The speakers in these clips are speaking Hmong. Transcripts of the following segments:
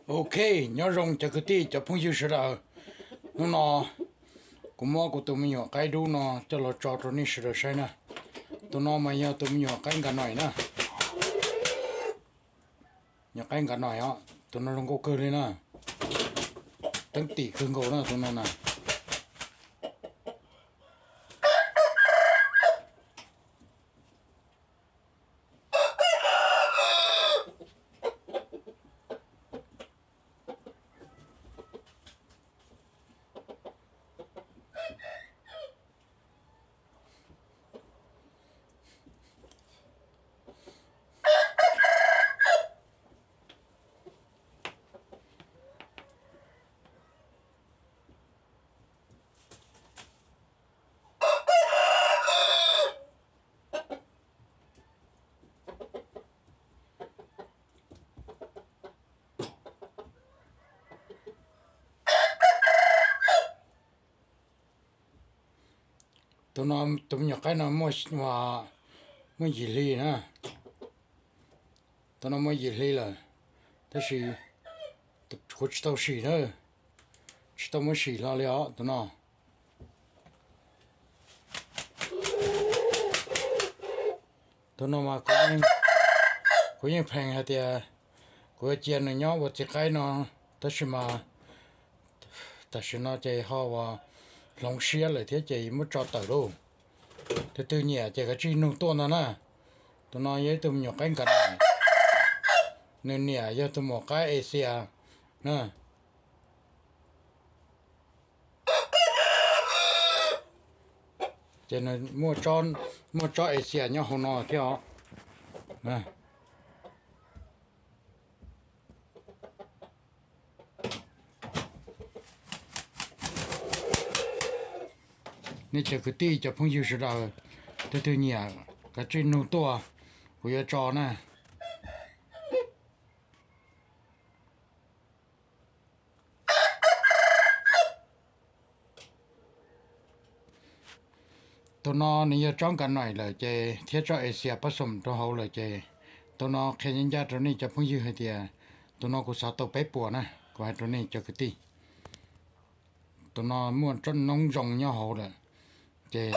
Ok, nyob zoo cov kwv tij cov phooj ywg sawv daws. Hnub no kuv muab kuv tus me nyuam qaib dub no coj los tso rau nej sawv daws saib na. Tus no mas yog tus me nyuam qaib nkas noim na. Nyuam qaib nkas noim os, tus no zoo nkauj kawg li na. Teeb tim kawg nkaus na tus no na. Tus no, tus me nyuam qaib no muaj, muaj yim hli na. Tus no muaj yim hli lawm, tab sis kuv tsis tau sim na, tsis tau muab sim hlo li os tus no. Tus no mas kuv yeej pheem hais tias kuv yuav cia nws nyob ua txiv qaib no, tab sis mas tam sim no ces ho ua hloov siab lawm thiab ces muab tso tawm lauj. Tus twg nyiam ces kav tsij nug tuaj ntag na. Tus no yog ib tug me nyuam qaib nkas noim, nws niam yog tus maum qaib Asia na. Ces nws muaj tsob Asia nyob hauv no thiab os. Nej cov kwv tij cov phooj ywg sawv daws, tus twg nyiam kav tsij nug tuaj, kuv yuav tso na. Tus no nws yog tsob nkas noim lawm ces thiab tsob Asia pab xom rau hauv lawm ces tus no qhia ncaj ncaj rau nej cov phooj ywg hais tias tus no kuv xav tau peb puas na, kuv hais rau nej cov kwv tij. Tus no muaj noob zoo nyob hauv lawm ces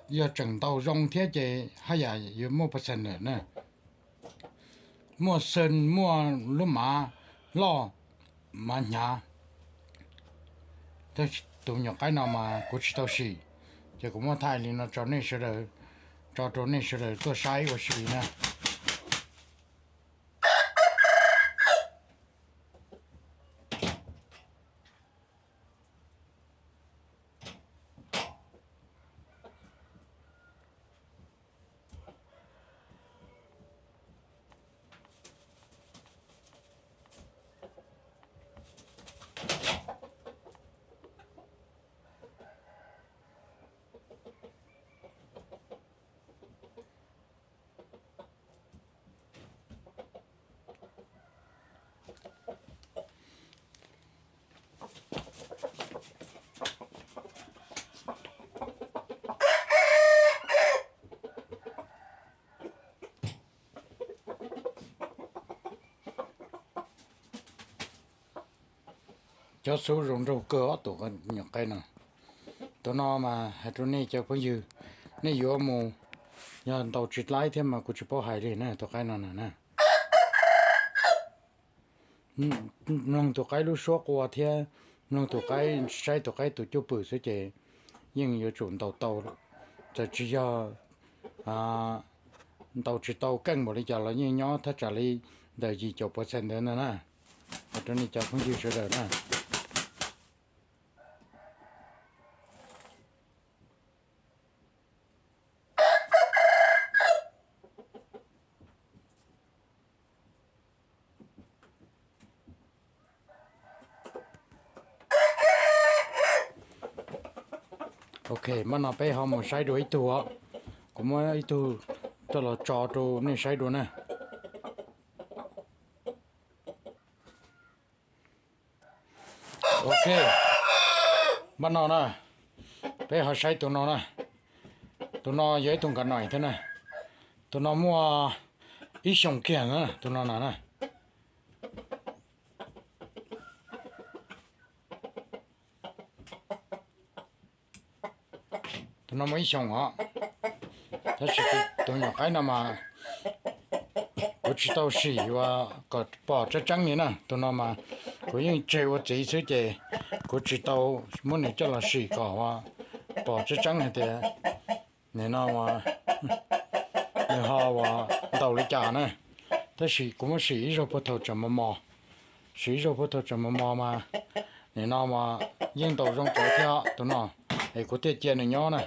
yog tseem ntaus zoo thiab ces haj yam yuav muaj percent lawm na. Muaj xees, muaj lub mav loj, mav hnyav. Tab sis tus me nyuam qaib no mas kuv tsis tau sim, ces kuv muab thaij li no tso nej sawv daws, tso rau nej sawv daws tuaj saib ua si na. Cov xub zoo nraug kawg ob tus nyuam qaib no. Tus no mas hais rau nej cov phooj ywg, nej yuav mus, yog ntaus tsis laib thiab mas kuv tsis paub hais li na tus qaib no na. Mloog tus qaib lub suab qua thiab mloog tus qaib, saib tus qaib tus cwj pwm xwb ces yeej yuav tsum ntaus tau. Txawm tsis yog ntaus tsis tau keej npaum li cas los yeej nyob thaj tsam li ntawm yim caum percent ntawd ntag na. Hais rau nej cov phooj ywg sawv daws na. Ok, npaj no peb ho mus saib dua ib tug os. Kuv muab ib tug coj los tso rau nej saib dua na. Ok, npaj no na, peb ho saib tus no na. Tus no yog ib tug nkas noim thiab na. Tus no muaj ib xyoos kiag na tus no na na. Tus no muaj ib xyoos os. Tab sis tus nyuam qaib no mas kuv tsis tau sim ua kom pom tseeb tseeb li na. Tus no mas kuv yeej tseg ua txiv xwb ces kuv tsis tau muab nws coj los sim kom pom tseeb tseeb hais tias nim no nws ho ua ntaus li cas na. Tab sis kuv muab sim ib zaug puag thaum tseem mos mos, sim ib zaug puag thaum tseem mos mos mas nim no mas yeej ntaus zoo tawv thiab tus no, es kuv thiaj cia nws nyob na.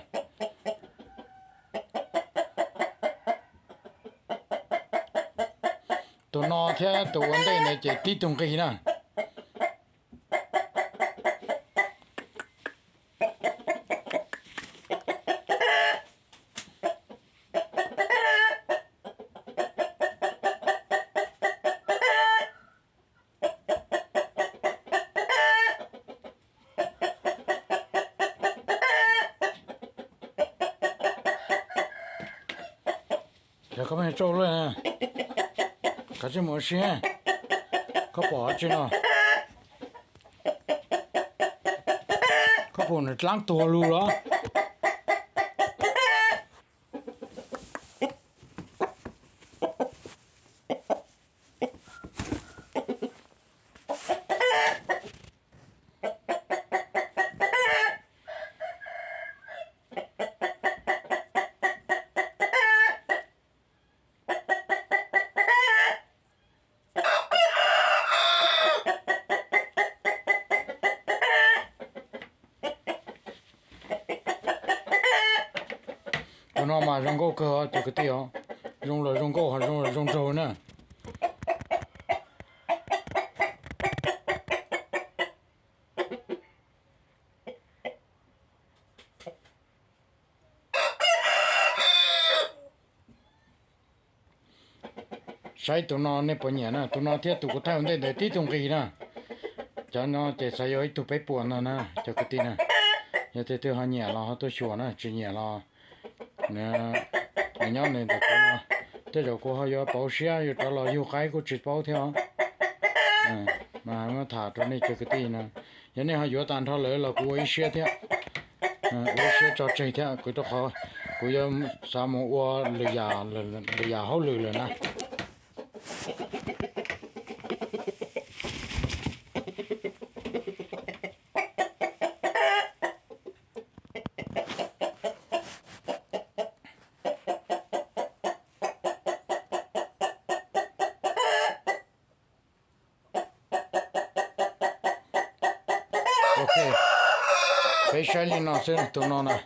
Tus no thiab tus ua ntej ntawd ces tib tug nqi na. Yog koj pheej tsauj luaj, kav tsij mus ua siab. Koj pom dab tsi no? Koj pum nws dlaab tuag lug los? Tus no mas zoo nkauj kawg cov kwv tij os. Zoo los zoo nkauj, ho zoo los zoo nraug na. Saib tus no nej puas nyiam na, tus no thiab tus kuv thaij ua ntej ntawd tib tug nqi na. Cov no ces xav yuav ib tug peb puas ntag na cov kwv tij na. Yog tus twg ho nyiam los ho tuaj xyuas na, tsis nyiam los nws nyob nws ntawm kuv no. Tej zaum kuv ho yuav pauv siab yuav rov los yug qaib kuj tsis paub thiab os. Mas muab tham rau nej cov kwv tij no, yog nej ho yuav tag nrho lawm los kuv ua ib siab thiab, ua ib siab tso tseg thiab, kuv rau qhov kuv yuav xav mus ua lwm yam hauj lwm lawm na. Ok, peb saib li no xwb, tus no na,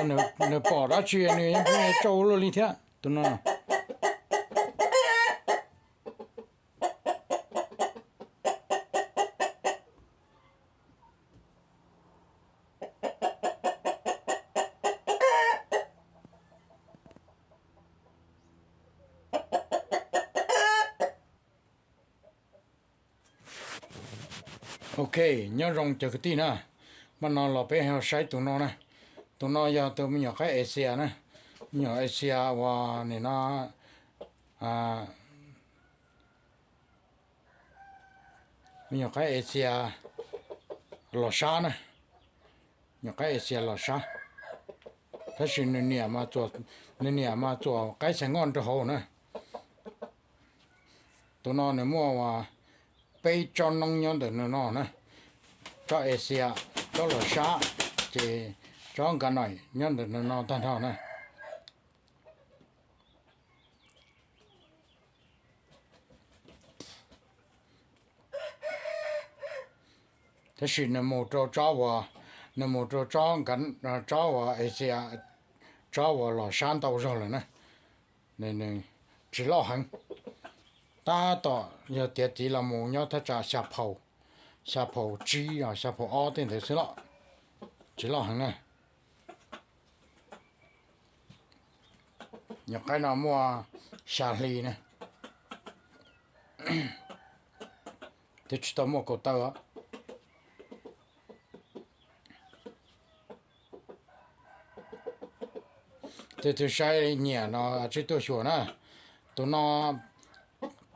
nws pom dab tsi nws yeej pheej tsauj luaj li thiab tus no. Ok, nyob zoo cov kwv tij na, mas no los peb ho saib tus no na. Tus no yog tus me nyuam qaib Asia na, me nyuam Asia uas nim no me nyuam qaib Asia los sab na, me nyuam qaib Asia los sab, tab sis nws niam mas txuas qaib xav nkoj nrog hauv na. Tus no nws muaj uas peb tsob noob nyob ntawm nws no na, tsob Asia, tsob los sab, ces tsob nka noim nyob ntawm nws no tag nrho na. Tab sis nws mus rau tsob uas, nws mus rau tsob uas Asia, tsob uas los sab ntau zog lawm na, nws tsis loj heev. Tab tom yog tiav txiv los mus nyob thaj tsam xya phaum, xya phaum tsib, xya phaum ob tej ntawd xwb los tsis loj heev na. Nyuam qaib no muaj xya hli na, twb tsis tau muaj kaum tawb. Tej twg saib nyiam no tsib tuaj xyuas na, Tus no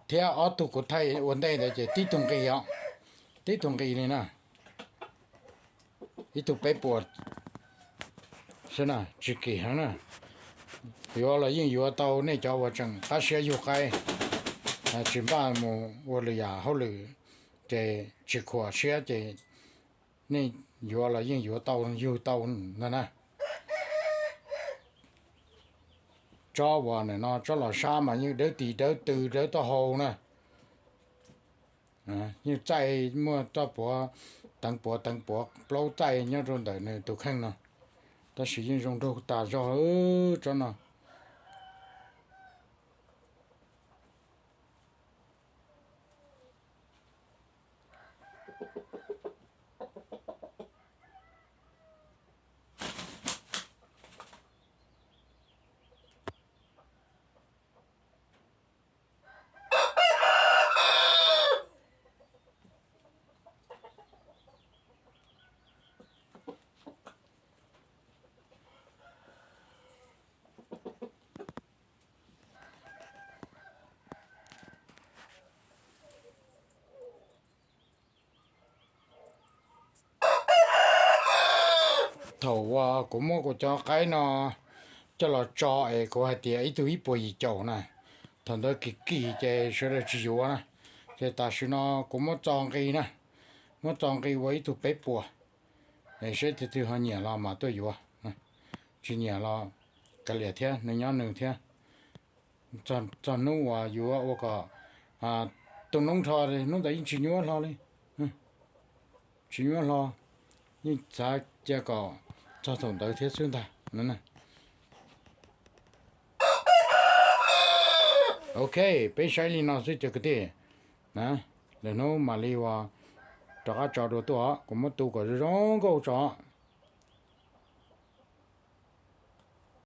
thiab ob tug kuv thaij ua ntej ntawd ces tib tug nqi os, tib tug nqi li na, ib tug peb puas xwb na, tsis kim heev na. Yuav los yeej yuav tau, nej cov uas tseem qab siab yug qaib, tsis npaj mus ua lwm yam hauj lwm ces tsis khuam siab ces nej yuav los yeej yuav tau, yug tau ntag na. Tsob uas nim no tsob los sab mas yeej dawb tis dawb tw dawb taub hau na. Yeej txaij muaj txoj puav teev puav teev puav plaub txaij nyob rau ntawm nws tus kheej no, tab sis yeej zoo nraug tas zog tsob no. Thaum uas kuv muab kuv cov qaib no coj los tso es kuv hais tias ib tug ib puas yim caum na, thaum ntawd kim kim ces sawv daws tsis yuav na. Ces tam sim no kuv muab txo nqi na, muab txo nqi ua ib tug peb puas, es seb tus twg ho nyiam los mas tuaj yuav, tsis nyiam los kav liam thiab, nws nyob nws thiab. Txog hnub uas yuav ua kom tu noob nrho, hnub ntawd yeej tsis nyuab hlo li, tsis nyuab hlo, yeej xav cia kom txog thaum ntawd thiab xwb ntag. Ok, peb saib li no xwb cov kwv tij. Lwm hnub mam li ua rov qab tso dua tuaj, kuv muab tu kom zoo zoo nkauj tso.